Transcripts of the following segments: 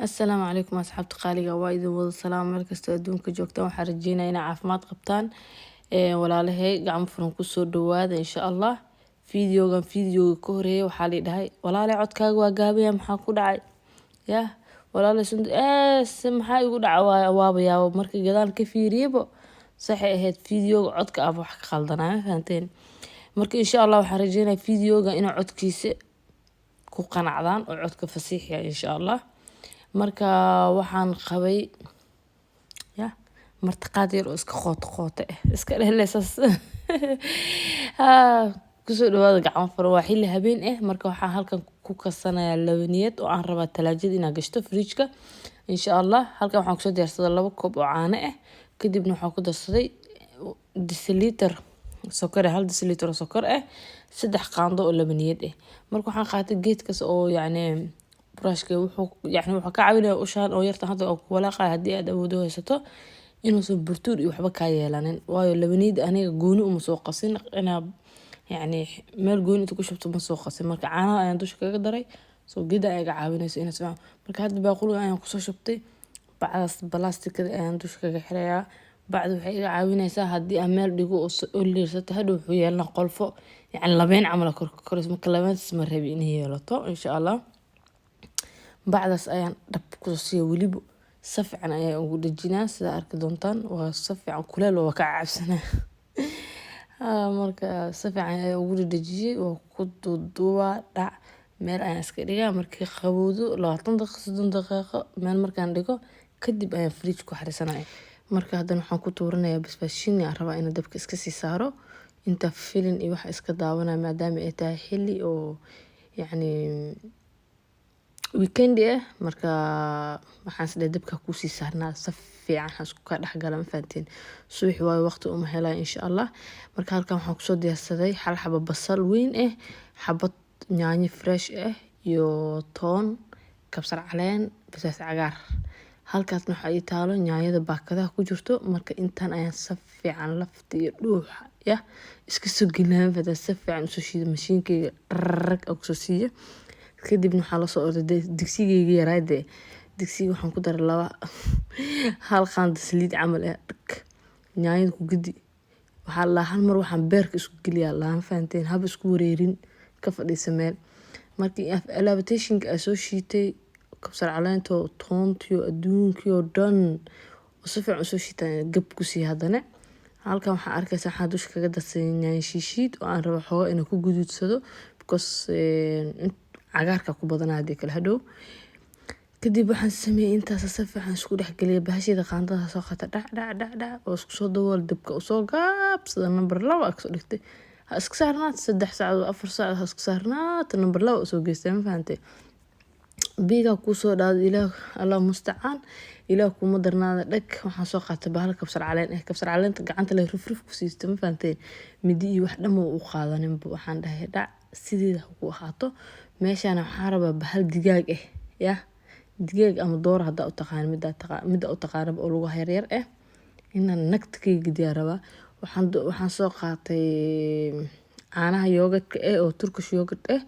Assalaamu calaykum asxaabta qaaliga, waa idin wada salaam meel kastoo adduunka joogtaan. Waxaan rajeynaya inaa caafimaad qabtaan. Walaalahay, gacmo furan kusoo dhawaada insha Allah. Videogan videoga ka horeeya waxaa la dhahay, "Walaalay, codkaaga waa gaabaya, maxaa ku dhacay?" Yah, walaalay, maxaa igu dhaca? Waaba yaabo marka gadaal ka fiiriyaba, saxay ahayd videoga, codka aba wax ka qaldanaa, ma fahanteen? Marka insha Allah waxaan rajeynaya videoga inaa codkiisa ku qanacdaan oo codka fasiixya insha Allah. Marka waxaan qabay ya martiqaad yar oo iska qooto qooto ah, iska dhehleysas. Kusoo dhawaada gacmo furan. Waa xilli habeen ah. Marka waxaan halkan ku karsanayaa labaniyad oo aan rabaa talaajada inaan gashto, fridgeka insha Allah. Halkan waxaan kusoo diyaarsaday 2 koob oo caano ah. Kadibna waxaan ku darsaday deciliter sokor ah, 1 deciliter oo sokor ah, 3 qaando oo labaniyad ah. Marka waxaan qaatay geedkaas oo yacni brushka, wuxuu yacni wuxuu ka caawinaya ushaan oo yartan hadda oo ku walaaqaya, haddii aad awood u haysato, inuusan burtuur iyo waxba kaa yeelanin, waayo labaniyada aniga gooni uma soo qasin, inaa yacni meel gooni inta ku shubto ma soo qasin. Marka caanaha ayaan dusha kaga daray, soo geeda ayaa iga caawinaysa inaa sifican. Marka hadda baaquliga ayaan kusoo shubtay, bacdaas balaastikada ayaan dusha kaga xirayaa. Bacda waxay iga caawinaysaa haddii aan meel dhigo oo liirsato, hadhow wuxuu yeelanaa qolfo, yacni labeen camal kor korayso. Marka labeentaas ma rabi inay yeelato insha Allah. Bacdaas ayaan dhab kusoo siiya, weliba si fiican ayaan ugu dhejinaa, sida arki doontaan. Waa si fiican, kuleel waa ka cabsanaa. Marka si fiican ayaan ugu dhejiyay, waa ku duuduubaa, dhac, meel ayaan iska dhigaa. Markii qabowdo 20 daqiiqo, 30 daqiiqo meel markaan dhigo kadib ayaan fridge ku xariisanaya. Marka haddana waxaan ku tuuranayaa basbaas shiini. Aan rabaa inaan dabka iska sii saaro inta filin iyo wax iska daawanaya, maadaama ay tahay xilli oo yacni weekend ah. Marka waxaan isdhahay dabka kusii saarnaa, si fiican waxaan isku kaa dhexgala, ma fahanteen? Subaxi waayo waqti uma helaya insha Allah. Marka halkan waxaan kusoo diyaarsaday hal xabo basal weyn ah, xabad yaanyo fresh ah iyo toon, kabsar caleen, basbaas cagaar. Halkaasna waxaa ii taalo yaanyada baakadaha ku jirto. Marka intaan ayaan si fiican lafta iyo dhuuxa yah iska soo gelinaa, ma fahanteen? Si fiican usoo shiida, mashiinkeyga rarag aan kusoo siiya. Kadibna waxaa lasoo orday digsigeyga yaraade. Digsiga waxaan ku daray laba, hal qaando saliid camal ah, dhag, yaanyada ku gedi. Waxaa la hal mar waxaan beerka isku geliyaa laha, ma fahanteen? Haba isku wareerin, ka fadhiisa meel. Markii alabatashinka aa soo shiitay, kabsar caleento, toontiyo, adduunkii oo dhan oo si fiican usoo shiitaan, gab ku sii. Haddana halkan waxaa arkaysa waxaa dusha kaga darsaday yaanyo shiishiid oo aan rabo xoogaa inaan ku guduudsado, because cagaarka ku badanaa haddii kale hadhow. Kadib waxaan sameeyey intaas si fiican isku dhexgeliya. Bahasheeda qaandada soo qaata, dhac dhac dhac dhac, oo isku soo dabool, dabka usoo gaabsada, number 2 aa kasoo dhigtay. Ha iska saarnaata 3 saacadood, 4 saacadood ha iska saarnaata, number 2 usoo geystay, ma fahantay? Biigaa kuusoo dhaaday, Ilaah, Allah mustacaan, Ilaah kuma darnaada. Dhag, waxaan soo qaatay bahal kabsar caleen ah. Kabsar caleenta gacanta le rufruf ku siista, ma fahanteen? Midi iyo wax dhan u qaadaninba. Waxaan dhahay dhac, sideeda ha ku ahaato. Meeshaana waxaan rabaa bahal digaag ah, yah, digaag ama dooro haddaa u taqaan, mida u taqaanaba, oo lugaha yaryar ah inaan nagta kaga gediyaa rabaa. Waxaan soo qaatay caanaha yogurtka ah oo Turkish yogurt ah.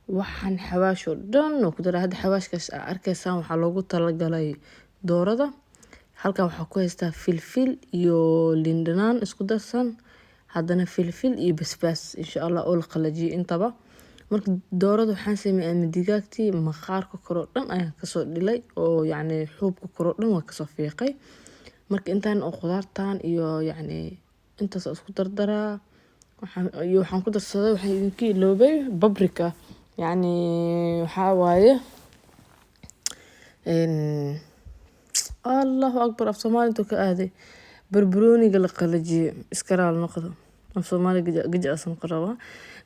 Waxaan xawaash oo dhan oo ku daray. Hadda xawaashkaas aa arkaysaan waxaa loogu talagalay doorada. Halkan waxaa ku haystaa filfil iyo liin dhanaan isku darsan, haddana filfil iyo basbaas insha Allah oo la qalajiyay intaba. Marka doorada waxaan sameeyay ama digaagtii, maqaarka kore oo dhan ayaan kasoo dhilay, oo yacni xuubka kore oo dhan waa kasoo fiiqay. Marka intaan oo khudaartan iyo yacni intaas isku dardaraa. Waxaan iyo waxaan ku darsaday, waxaan idinka iloobay paprika, yacni waxaa waaye, Allahu akbar, af Soomaali intuu ka aaday, barbarooniga la qalajiyay. Iska raali noqdo, af Soomaali gajacsan rabaa.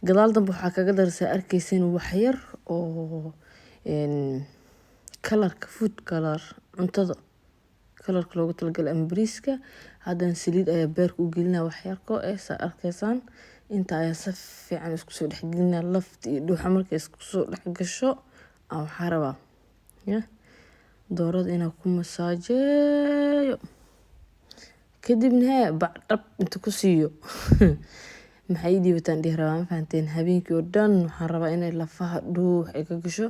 Gadaal dambe waxaa kaga darsaa arkeysin wax yar oo colorka, food color, cuntada colorka loogu talagalay ama bariiska. Haddana saliid ayaa beerka u gelinaya wax yarko eh, saa arkaysaan. Inta ayaa si fiican isku soo dhexgelinaya lafta iyo dhuuxa. Markay isku soo dhex gasho, waxaa rabaa ya doorada inaan ku masaajeeyo. Kadibna hee bac dhab inta ku siiyo, maxay ii dhiibataan dhihi rabaa, ma fahanteen? Habeenkii oo dhan waxaan rabaa inay lafaha dhuux ay ka gasho.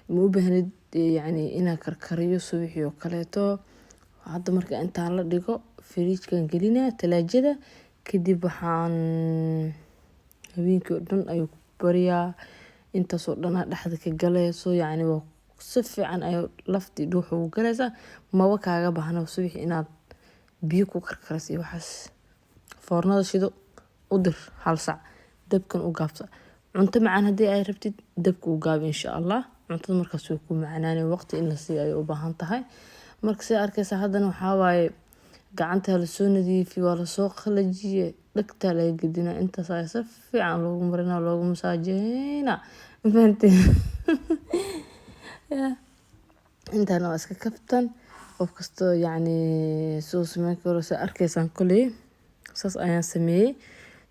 Ma u baahnid. Yacni inaan karkariyo subaxii oo kaleeto. Hadda marka intaan la dhigo, fridge-kan gelinaa, talaajada. Kadib waxaan habeenkii oo dhan ayuu ku bariyaa, intaasoo dhan aa dhexda ka galayso. Yacni waa si fiican ayuu laftii dhuuxa ugu galaysaa. Maba kaaga baahna subaxii inaad biyo ku karkariso iyo waxaas. Foornada shido, u dir hal sac, dabkan u gaabsa. Cunto macaan haddii ay rabtid, dabka u gaabi, insha Allah cuntada markaas way ku macaanaanay. Waqti in la siiyo ayay u baahan tahay. Marka sida arkaysa, haddana waxaa waaye gacanta lasoo nadiifiye, waa lasoo qalajiye, dhagtaa laga gedinaa. Intaas ayaa si fiican loogu marinaa, loogu masaajeynaa. Fahanteen? Intaana waa iska kaftan. Qof kastoo yacni soo sameyn karo, sa arkaysaan koley saas ayaan sameeyey.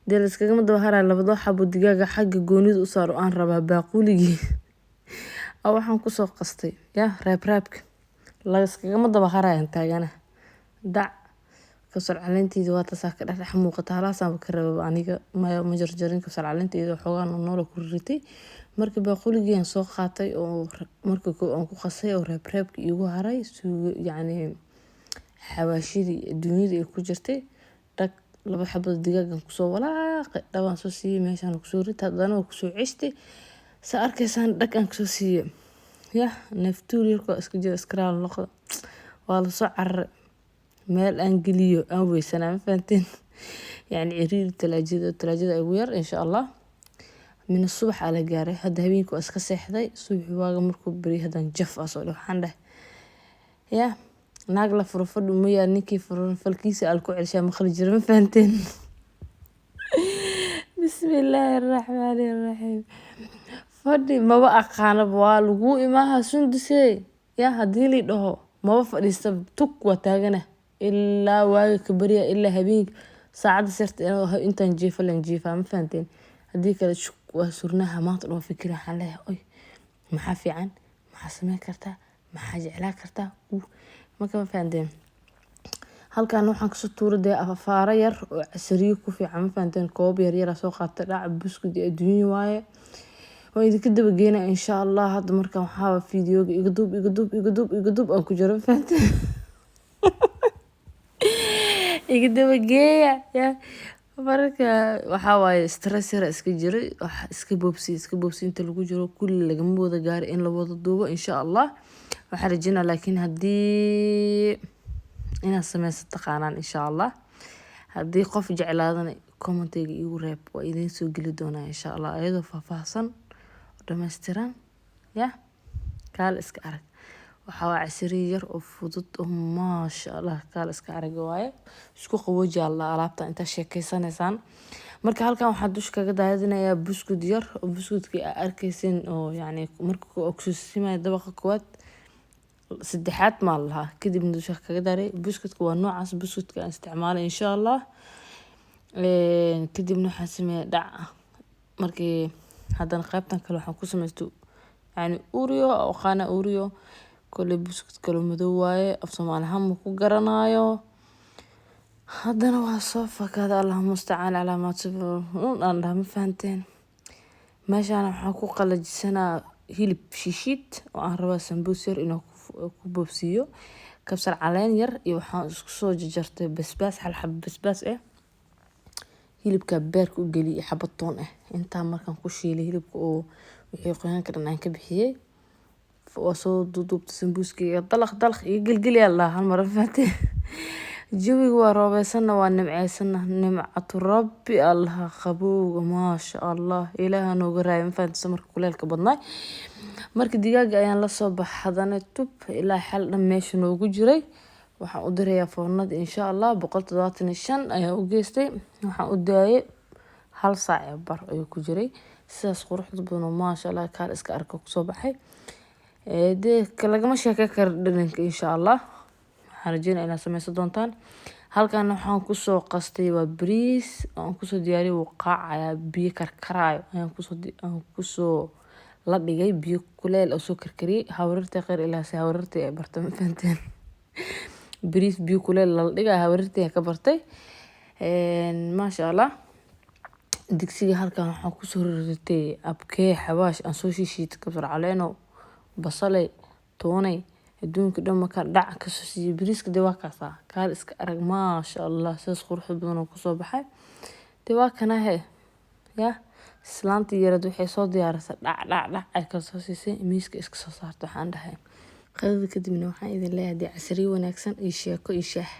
Dee la iskagama daba haraya. Labadoo xabo digaaga xagga goonida u saaro aan rabaa. Baaquligii waxaan kusoo qastay ya reeb reebka la iskagama daba harayaan taagana. Dac kabsar caleenteyda waa taasaa ka dhex muuqata. Halaasaanba ka rababa aniga, ma jarjarin kabsar caleenteyda, xoogaa noola ku ritay. Marka baaquligii aan soo qaatay oo marka koo aan ku qasay oo reeb reebka iigu haray, suugo yacni xawaashidii adduunyada ay ku jirtay, dhag laba xabada digaagan kusoo walaaqay, dhabaan soo siiyey, meeshaan kusoo ritay, haddana waa kusoo ceshtay. Sa arkaysaan, dhag aan kusoo siiyey. Yah, neeftuur yarkoo iska jira, iskaraal noqda, waa lasoo cararay, meel aan geliyo aan weysanaa. Ma fahanteen? Yacni ciriiri talaajada igu yar. Insha Allah mina subax aa la gaaray. Hadda habeenkii waa iska seexday. Subaxii waaga markuu baryay, haddaan jaf aa soo dheh. Waxaan dheh, yah, naag la furo fadhi uma yaal, ninkii furan falkiisa al ku celshaa maqli jira. Ma fahanteen? Bismillaahi raxmaani raxiim. Fadhi maba aqaanaba. Waa laguu imaaha Sundusey ya haddii lii dhaho, maba fadhiista, tug waa taagana ilaa waaga ka barya, ilaa habeenka saacadda sirta intaan jiifo len jiifaa. Ma fahanteen? Haddii kale shug waa surnaha, maanta dhan waa fikira. Waxaan leeyahay, oy, maxaa fiican, maxaa sameyn kartaa, maxaa jeclaa kartaa? Marka ma fahanteen? Halkan waxaan kasoo tuuray dee afaaro yar oo casariyo ku fiican. Ma fahanteen? Koob yar yar soo qaatay, dhac buskud iyo adduunyo waaye. Waan idinka dabageynaa, insha Allah. Hadda marka waxaa videoga iga duub, iga duub, iga duub, iga duub aan ku jiro. Ma fahanteen? Iga dabageeya ya. Marka waxaa waaye stress yar iska jiray, wax iska boobsi, iska boobsi inta lagu jiro. Kulli lagama wada gaaro in la wada duubo. Insha Allah waxaan rajeynaa laakiin haddii inaad sameysa taqaanaan, insha Allah haddii qof jeclaadana, commentiga igu reeb, waa idiin soo geli doonaa, insha Allah, ayadoo faahfaahsan oo dhammaystiran. Ya kaal iska arag, waxaa waa casariye yar oo fudud oo maasha Allah, kaal iska arag waaye. Isku qabooji Allah alaabta intaa sheekeysanaysaan. Marka halkan waxaa dusha kaga daadinayaa buskud yar oo buskudkii aa arkeysin oo yacni marka ogsisimaya dabaqa koowaad, saddexaad maa lahaa. Kadibna dusha kaga daray buskudka. Waa noocaas buskudka aan isticmaalay, insha Allah. Kadibna waxaan sameeyay dhac. Markii haddana qaybtan kale waxaan ku samaystay yani Oreo aqaana. Oreo koley buskud kale madow waaye, af Soomaali ahaan ma ku garanayo. Haddana waa soo fakada. Allahuma mustacaan calaa maa tasifuun aan dhaha. Ma fahanteen? Meeshaan waxaan ku qalajisanaa hilib shishiid oo aan rabaa sambuus yar inaan ku boobsiiyo. Kabsar caleen yar iyo waxaan isku soo jarjartay basbaas, hal xabo basbaas ah. Hilibka beerka u geliyay, xabad toon ah. Intaa markaan ku shiilay hilibka oo wixii qoyaanka dhan aan ka bixiyay, waa soo duuduubtay sambuuskayga. Dalaq dalaq iyo gelgeliyaa la hal mar. Fahanteen? Jawiga waa roobeysana, waa nimceysana, nimcatu rabbi allaha qabowga, maasha Allah, ilaaha nooga raaya. Ma fahanteen? Marka kuleelka badnaay, marka digaaga ayaan lasoo baxay hadana tub ilaa xal dhan meesha noogu jiray. Waxaan u dirayaa foornada, insha Allah. 175 ayaan u geystay. Waxaan u daayay hal saac ee bar ayuu ku jiray. Sidaas quruxda badan oo maasha Allah, kaal iska arka kusoo baxay. Dee lagama sheekey karo dhadhanka. Insha Allah waxaan rajeynaya inaad sameysan doontaan. Halkan waxaan kusoo qastay waa bariis aan kusoo diyaariyay. Wuu qaacayaa, biyo karkaraayo ayaan kusoo la dhigay, biyo kuleel oo soo karkariyay. Hawarirtay khayr ilaah si hawarirtay ay bartay. Ma fahanteen? Bariis biyo kuleel lala dhigay hawarirtay ka bartay, maasha Allah. Digsiga halkan waxaan kusoo ritay abkee xawaash aan soo shiishiitay, kabsar caleeno, basalay, toonay. Toonay adduunka dhan markaa dhac kasoo siiyey bariiska. Dee waa kaasaa, kaal iska arag, maasha Allah, sidaas quruxda badan oo kusoo baxay. Dee waa kana he ya islaantii yareed waxay soo diyaarisay, dhac dhac dhac ay kala soo siisay, miiska iska soo saartay. Waxaan dhahay qadada kadibna waxaan idin leeyahay dee casriyo wanaagsan iyo sheeko iyo shaah.